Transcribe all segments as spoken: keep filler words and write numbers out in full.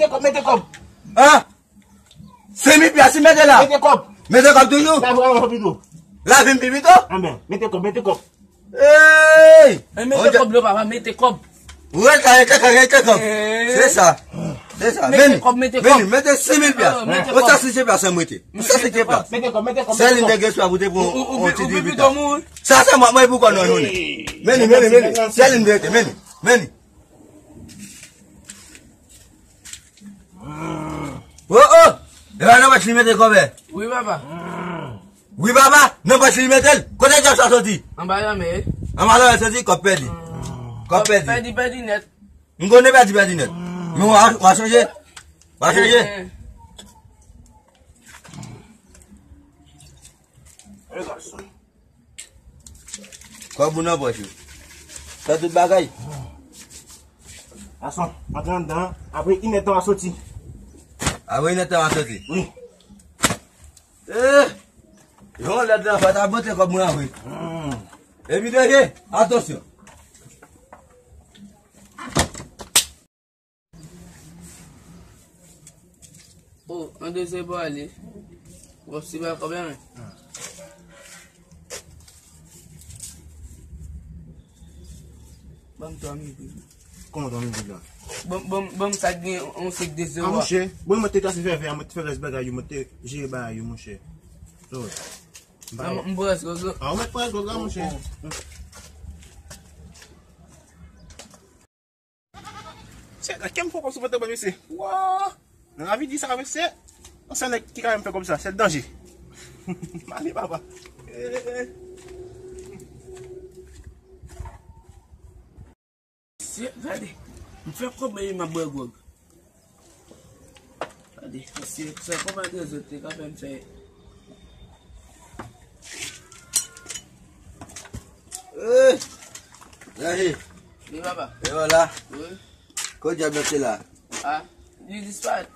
Mete kòb, mete kòb. An? Senk mil pyas, si mete la. Mete kòb. Mete kòb toujou. Lavi m pi pito. Lavi m pi pito? Anben, mete kòb, mete kòb. Ey! Mete kòb, non, papa, mete kòb. Ou ret la, rete kòb, rete kòb. Se sa. Se sa. Mete kòb, mete kòb. Meni, mete senk mil pyas. Ou sa senk mil pyas, sa m rete. Ou sa senk mil pyas. Mete kòb, mete kòb. Sèlin te gen swa pou te pran yon ti pi pita. Sa se mwen, mwen pou kò nou jounen. Meni, meni, meni. Sèlin rete, meni. Meni. Oh, oh! E pa nan pòch li mete kòb e? Wi, papa. Wi, papa, nan pòch li mete l. Kote djòb sa soti? Anba lanmè. Anba lanmè soti, kòb pèdi. Kòb pèdi. Pèdi, pèdi nèt. M konnen pèdi, pèdi nèt. Men w a, w a chanje. W a chanje. E gason. Kòb ou nan pòch ou. Fè tout bagay. Gason, antre anndan. Apre inèdtan w a soti. Apre inèdtan w a soti? Wi. Eh! Yon lèd la, fò ta bote kòb mwen antre. Hmm. Epi danje, atansyon. Oh, an dezè pou ale. Bon, si ba kòb la, men. Ban m twa mil goud. Kòman twa mil goud la? Ban, ban, ban m sa gen yon sèk de zewo. Ah, monchè, bon, mwen te kase fè vè, mwen te fè rès bagay yo, mwen te jere bagay yo, monchè. So, m pa... M, m pran rès gòg la. Ah, ou mèt pran rès gòg la, monchè. Oh, oh. Se nan kè m fè kòb sou vant mwen, mesye. Wa! Nan lavi di sa, mesye. Yon sèl nèg ki ka fè m fè kòb sa, se danje. M ale, papa. Eh. Mesye, gade. M fè kòb, men m ap bwè gwòg. Gade, mesye, se kòman trezò te ka fè m fè. Eh! Danje. Wi, papa. E vwala. Wi. Kot djab mete la? Ah, li disparèt.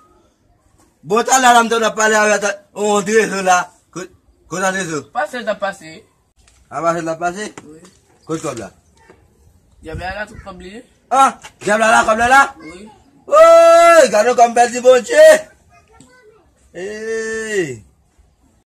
Bon, talè la, m te nan pale avèk yon trezò la. Kot, kot trezò? Pase l t ap pase. A pase l t ap pase? Wi. Kot kòb la? Djab la la tout kòb li ye. Ah, djab la la kòb la la? Wi. Woy, gade yon kòb m pèdi, Bondye. Hey.